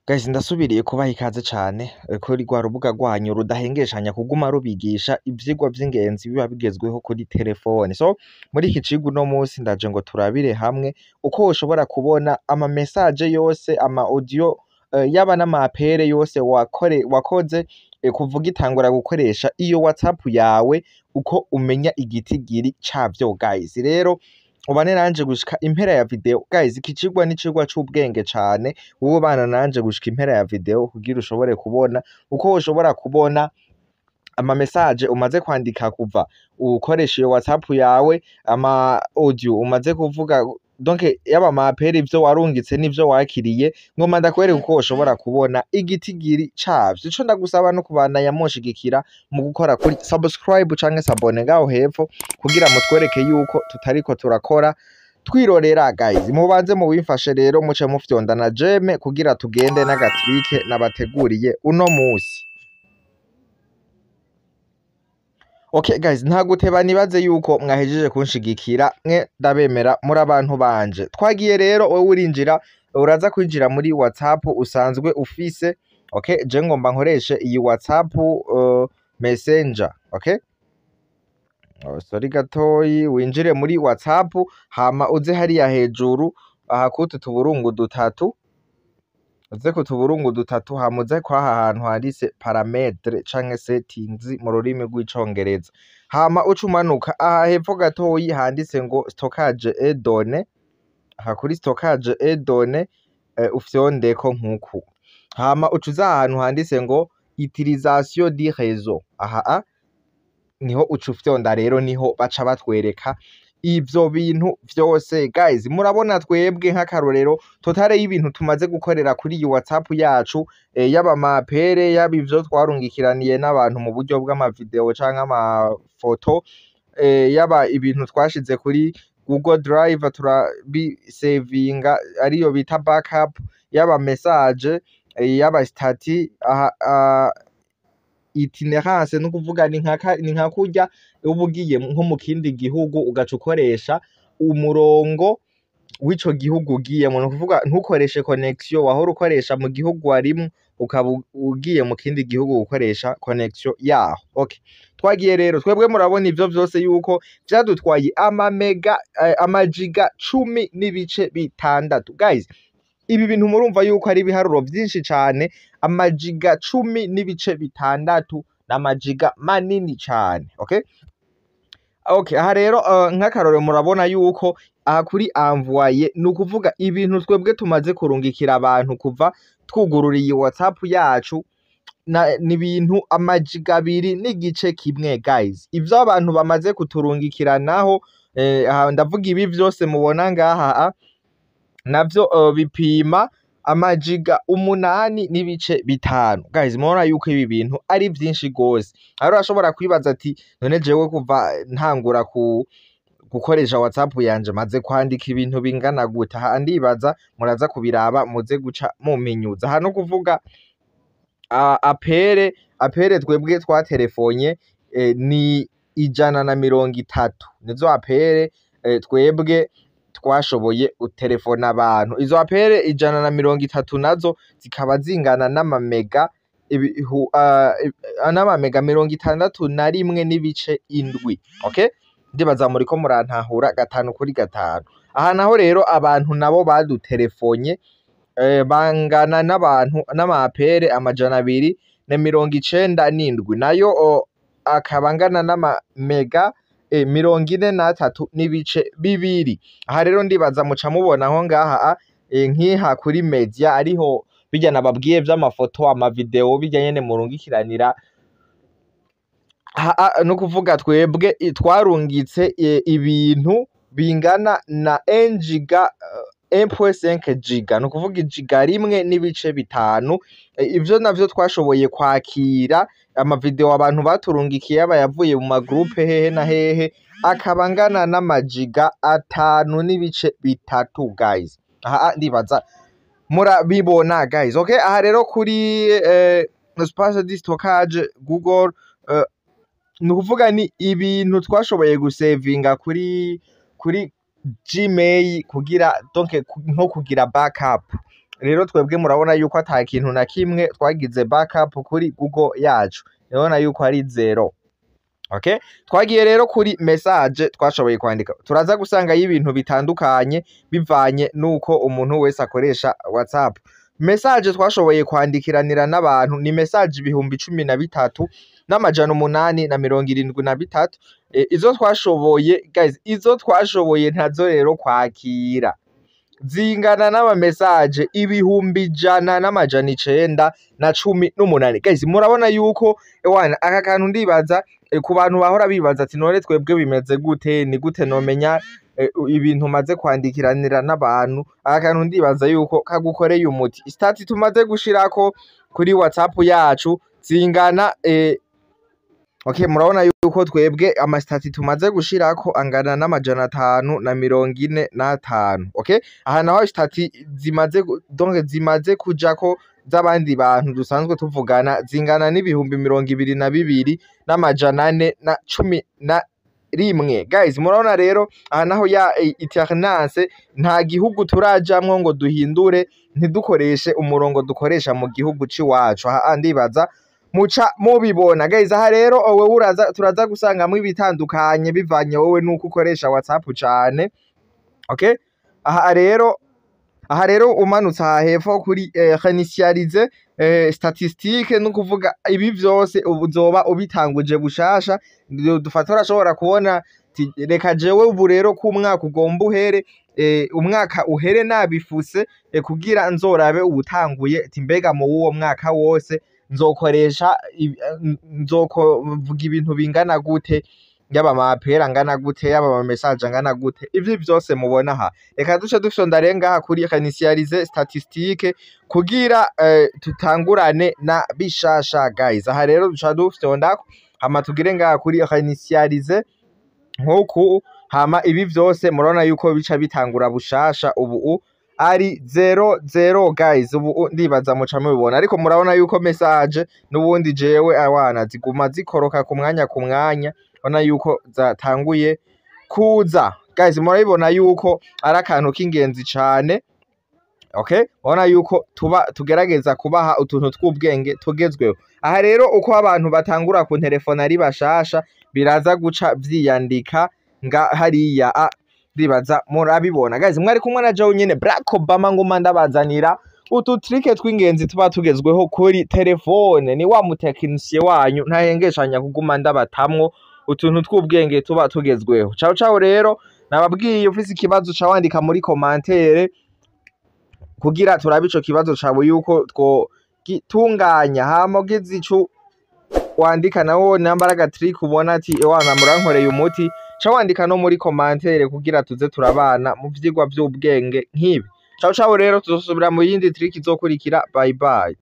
Guys, ndasubiriye kubaha ikaze cane kuri rwa rubuga rwanyu rudahengeshanya kuguma rubigisha ivyigwa vy'ingenzi biba bigezweho kuri telefone. So muri iki cigwa uno musi ndaje ngo turabire hamwe uko woshobora kubona ama message yose, ama audio, yaba n'ama appel yose wakoze kuva ugitangura gukoresha iyo WhatsApp yawe, uko umenya igitigiri cavyo guys. Rero ubane nanje gushika impera ya video guys. Iki cigwa ni icigwa c'ubwenge cane. Wowe bana nanje gushika impera ya video kugira ushobore kubona uko ushobora kubona ama message umaze kwandika kuva ukoresha iyo WhatsApp yawe, ama audio umaze kuvuga, donc yaba ama appel, ivyo warungitse n'ivyo wakiriye. Ngoma ndakwereka uko ushobora kubona igitigiri cavyo. Ico ndagusaba no kubandanya munshigikira mu gukora kuri subscribe canke s'abonner ngaho hepfo, kugira mutwereke yuko tutariko turakora twirorera guys. Mubanze mubimfashe rero, muce mufyonda na j'aime kugira tugende n'agatrike nabateguriye uno musi. Okay guys, nta guteba, nibaze yuko mwahejeje kunshigikira, mwe ndabemera muri abantu banje. Twagiye rero. Wewe urinjira, uraza kwinjira muri WhatsApp usanzwe ufise. Okay, je ngomba nkoreshe iyi WhatsApp Messenger. Okay. Oh, sorry gatoyi. Winjire muri WhatsApp, hama uze hariya hejuru aha kutu tuburungu dutatu, uze ku tuburungu dutatu, hama uze kwaha hantu handitse paramètres canke settings mu rurimi rw'icongereza. Hama uca umanuka aha hepfo gatoyi handitse ngo stockage et données. Aha kuri stockage et données ufyondeko nkuku, hama uca uza ahantu handitse ngo utilisation du réseau. Aha a niho uca ufyonda. Rero niho baca batwereka ivyo bintu vyose guys. Murabona twebwe nk'akarorero total y'ibintu tumaze gukorera kuri iyi WhatsApp yacu, yaba ama appel, yaba ivyo twarungikiraniye n'abantu mu buryo bw'amavideo canke amafoto, yaba ibintu twashize kuri Google Drive turabisevinga, ariyo bita backup, yaba message, yaba statut, aha itinérance, no kuvuga ni nka kurya uba ugiye nko mu kindi gihugu ugaca ukoresha umurongo w'ico gihugu ugiyemwo, ni ukuvuga ntukoreshe connexion wahora ukoresha mu gihugu warimwo, ukaba ugiye mu kindi gihugu gukoresha connexion yaho. Okay, twagiye rero. Twebwe murabona ivyo vyose yuko vyadutwaye amamega amagiga 10.6 guys. Ibi bintu murumva yuko ari ibiharuro vyinshi cane. Amagiga 10.6 n'amagiga manini cane. Okay, aha rero nk'akarorero murabona yuko aha kuri envoyé, ni ukuvuga ibintu twebwe tumaze kurungikira abantu kuva twugururiye WhatsApp yacu, ni ibintu amagiga 2.1 guys. Ivyo abantu bamaze kuturungikira naho, aha ndavuga ibi vyose mubona ngaha, navyo bipima amagiga 8.5 guys. Murabona yuko ibi bintu ari vyinshi gose. Aho urashobora kwibaza ati: "None jewe kuva ntangura ku gukoresha WhatsApp yanje maze kwandika ibintu bingana gute?" Aha ndibaza muraza kubiraba, muze guca muminyuza. Aha no kuvuga appel twebwe twatelefonye ni 130, nizo appel twebwe twashoboye gutelefona abantu. Izo appel 130 nazo zikaba zingana n'amamega n'amamega 61.7. Okay, ndibaza muriko murantahura gatanu kuri gatanu. Aha naho rero abantu nabo badutelefonye bangana n'abantu n'ama appel 297, nayo akaba angana n'amamega 43.2. Aha rero ndibaza muca mubona aho ngaha nkiha kuri média, ariho bijya nababwiye vy'amafoto, amavideo, bijya nyene murungikiranira. No kuvuga twebwe twarungitse ibintu bingana na 1 giga, 1.5 giga, ni ukuvuga igiga 1.5. Ivyo navyo twashoboye kwakira, amavideo abantu baturungikiye, aba yavuye mu magroupe hehe na hehe, akaba angana n'amagiga 5.3 guys. Aha ndibaza murabibona guys. Okay, aha rero kuri espace de stockage Google, ni ukuvuga ni ibintu twashoboye gusevinga kuri Gmail kugira donc nko kugira backup. Rero twebwe murabona yuko ata kintu na kimwe twagize backup kuri Google yacu, urabona yuko ari zero. Okay, twagiye rero kuri message twashoboye kwandika, turaza gusangayo ibintu bitandukanye bivanye nuko umuntu wese akoresha WhatsApp. Message twashoboye kwandikiranira n'abantu ni message 13,873. Izo twashoboye, guys, izo twashoboye ntazo rero kwakira zingana n'ama message 100,918. Guys, murabona yuko ewana aka kantu ndibaza ku bantu bahora bibaza ati: "None twebwe bimeze gute? Ni gute nomenya ibintu maze kwandikiranira n'abantu?" Aka kantu ndibaza yuko kagukoreye umuti. Statut tumaze gushirako kuri WhatsApp yacu zingana okay, murabona yuko twebwe ama statut tumaze gushirako angana n'545. Okay, aha naho statut zimaze donc zimaze kujako z'abandi bantu dusanzwe tuvugana zingana n'22,411. Guys, murabona rero aha naho ya alternance, nta gihugu turajamwo ngo duhindure ntidukoreshe umurongo dukoresha mu gihugu c'iwacu. Aha ndibaza muca mubibona, guys. Aha rero wowe uraza, turaza gusangamwo ibitandukanye bivanye wowe nuko ukoresha WhatsApp cane. Okay, aha rero umanutse aha hepfo kuri réinitialiser statistique, no kuvuga ibi vyose uzoba ubitanguje bushasha. Dufata urashobora kubona ati: "Reka jewe ubu rero ko umwaka ugomba uhere, umwaka uhere nabifuse, kugira nzorabe uwutanguye, ati mbega mu wuwo mwaka wose nzokoresha nzokovuga ibintu bingana gute, yaba ama appels angana gute, yaba ama message angana gute?" Ivyo vyose mubona aha, reka duce dufyonda rero ngaha kuri réinitialiser statistique kugira tutangurane na bishasha. Guys, aha rero duca dufyondako, hama tugire ngaha kuri réinitialiser nkuku, hama ibi vyose murabona yuko bica bitangura bushasha, ubu ari zero zero. Guys, ubu ndibaza muca mubibona, ariko murabona yuko message n'ubundi jewe awana ziguma zikoroka ku mwanya ku mwanya, ubona yuko zatanguye kuza. Guys, murabibona yuko ari akantu k'ingenzi cane. Okay, urabona yuko tuba tugerageza kubaha utuntu tw'ubwenge tugezweho. Aha rero uko abantu batangura ku telefone ari bashasha, biraza guca vyiyandika nga hariya. Ndibaza murabibona. Guys, mwari kumwe na Joe nyene Barack Obama, nguma ndabazanira utu trick tw'ingenzi tuba tugezweho kuri telefone. Ni wa mutekinisiye wanyu ntahengeshanya kuguma ndabatamwo utuntu tw'ubwenge tuba tugezweho. Ciao ciao. Rero nababwiye, ufise ikibazo ca wandika muri commentaire kugira turabe ico kibazo cawe yuko twogitunganya. Hama ugize ico wandika nawo, nambara aga trick ubona ati: "Ewana murankoreye umuti", ca wandika no muri commentaire kugira tuze turabana mu vyigwa vy'ubwenge nk'ibi. Ciao ciao. Rero tuzosubira mu yindi trick izokurikira. Bye bye.